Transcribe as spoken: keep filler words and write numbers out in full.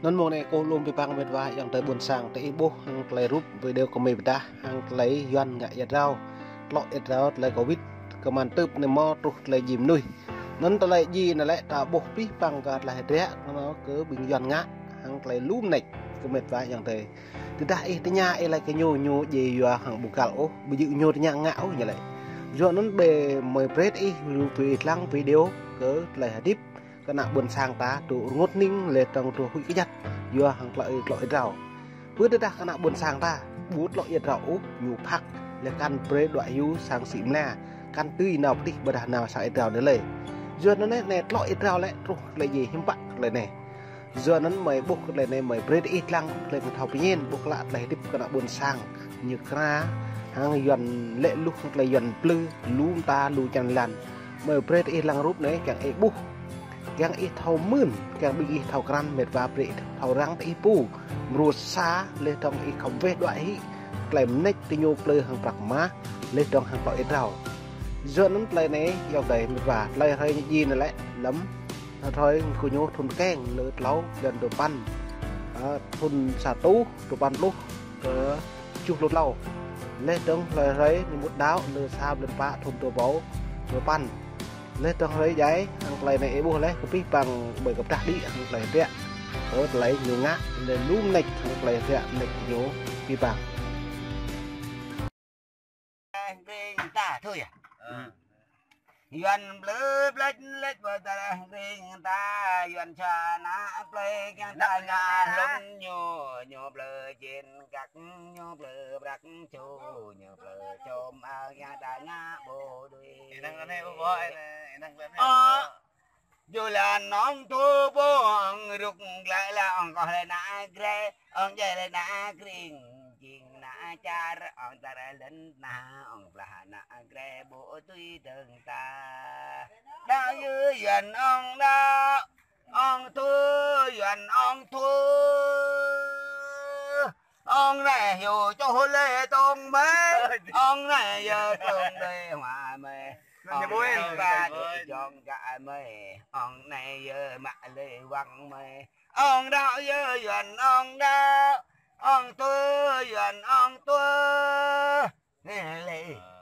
Anŭn mông anai kâo lŏm pơpă met wa ayŏng adơi ƀôn sang, tơ ih ƀuh hăng tơlơi rup video kơ mơi pơdah hăng tơlơi Yuan ngă ia drao. Tlŏ ia drao tơlơi Covid, kơman tưp anai mơ̆ truh tơlơi djai mơnuih. Anŭn tơlơi djai anai lĕ ta ƀuh pih păng kơ tơlơi hơdră kơ ƀing Yuan ngă hăng tơlơi lŏm nač kơ met wa ayŏng adơi. Tơdah ih tơña ih laĭ kơ ñu, ñu djai yua hăng ƀu găl ôh, ƀu djơ̆ ñu tơña ngă ôh ñu laĭ. Yua anŭn ƀĕ mơi brơi ih, ƀu ih lăng video kơ tơlơi hơdip kơ ană ƀôn sang ta truh rơngot hning laih dơ̆ng truh huĭ kơjăt yua hăng tơlơi tlŏ ia drao. Pơ tơdah kơ ană ƀôn sang ta ƀu tlŏ ia drao ôh, ñu phak laih kăn brơi đuaĭ hyu sang sĭ mla, kăn tui nao pơtih ƀôdah nao sang ia drao anai lĕ. Yua anŭn anai tlŏ ia drao lĕ truh tơlơi djai hiư̆m pă tơlơi anai. Yua anŭn mơi ƀuh kơ tơlơi anai mơi brơi ih lăng tơlơi mơ̆ thâo pơñen ƀuh klă tơlơi hơdip kơ ană ƀôn sang ñu krăn hăng Yuan lĕ luh tơlơi Yuan plư lu mơta lu čan lan. Mơi brơi ih lăng rup anai kiăng ih ƀuh, kiăng ih thâo mưn, kiăng ƀing ih thâo krăn met wa brơi ih thâo răng tơ ih pô. Mrô sa laih dơ̆ng ih khŏm weh đuaĭ hĭ tơlơi mơneč tơ ñu plư hăng prăk mah laih dơ̆ng hăng tlŏ ia drao. Yua anŭn tơlơi anai ayŏng adơi met wa tơlơi hrơi ñu djai anai lĕ lăm hrơi kơ ñu thun keng lơ tlâo blan duapăn, ơ, thun sa rơtuh duapăn pluh kơ tơjuh pluh tlâo. Laih dơ̆ng hrơi hrơi ñu mŭt đaŏ lơ sa blan pă thun dua rơbâo duapăn. Laih dơ̆ng hrơi djai hăng tơlơi anai ih ƀuh laih kơ pih păng ƀơi kơ pơdah đĭ hăng tơlơi hơdră kơ tơlơi ñu ngă laih lŏm nač hăng tơlơi hơdră nač ñu pih păng. Ring ta thôi à. Yuan plư plĕč lĕč ƀơi tơlơi ring ta, Yuan sa ană plơi kiăng ta ngă hlŭn ñu, ñu plư jên kăk, ñu plư prăk čô, ñu plư čôm ao kiăng ta ngă ƀu đuaĭ. Ih năng lăn hĕ ƀu ƀuh, ih năng, ih năng lăn hĕ ƀu ƀuh. Ơ. Yua lĕ ong thu ƀuh ong rŭk glaĭ lĕ ong koh lĕ ană grê, ong djai lĕ ană kring, jing ană čar, ong tar lŏn tơnah, ong blah ană grê ƀu tui dơ̆ng ta. Đaŏ yơh Yuan ong đaŏ, ong thu Yuan ong thu. Ong anai hyu čoh lĕ tông mơi, ong anai yơh tông lĕ hua mơi. Ong anai ba lĕ jong gah mơi, ong anai yơh mă lĕ wang mơi. Ong đaŏ yơh Yuan ong đaŏ, ong tuă Yuan ong tuă. Anai lĕ.